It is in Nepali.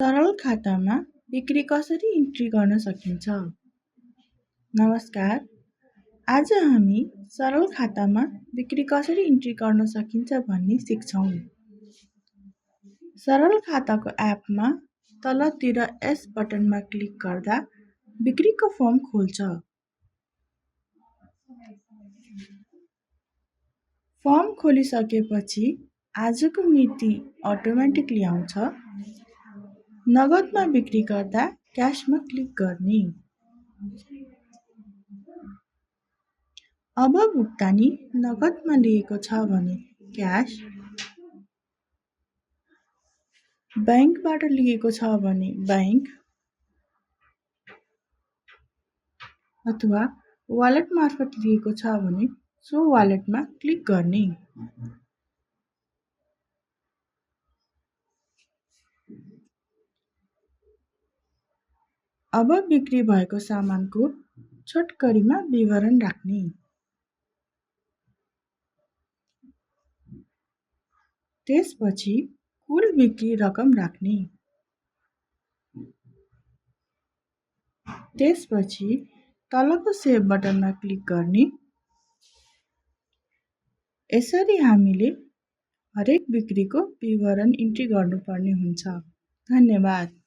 सरल खातामा बिक्री कसरी इन्ट्री गर्न सकिन्छ? नमस्कार, आज हामी सरल खातामा बिक्री कसरी इन्ट्री गर्न सकिन्छ भन्ने सिक्छौँ। सरल खाताको एपमा तलतिर एस बटनमा क्लिक गर्दा बिक्रीको फर्म खोल्छ। फर्म खोलिसकेपछि आजको मिति अटोमेटिकली आउँछ। नगदमा बिक्री गर्दा क्याशमा क्लिक गर्ने। अब भुक्तानी नगदमा लिएको छ भने क्याश, ब्याङ्कबाट लिएको छ भने ब्याङ्क अथवा वालेट मार्फत लिएको छ भने सो वालेटमा क्लिक गर्ने। अब बिक्री भएको सामानको छोटकरीमा विवरण राख्ने। त्यसपछि कुल बिक्री रकम राख्ने। त्यसपछि तलको सेभ बटनमा क्लिक गर्ने। यसरी हामीले हरेक बिक्रीको विवरण इन्ट्री गर्नुपर्ने हुन्छ। धन्यवाद।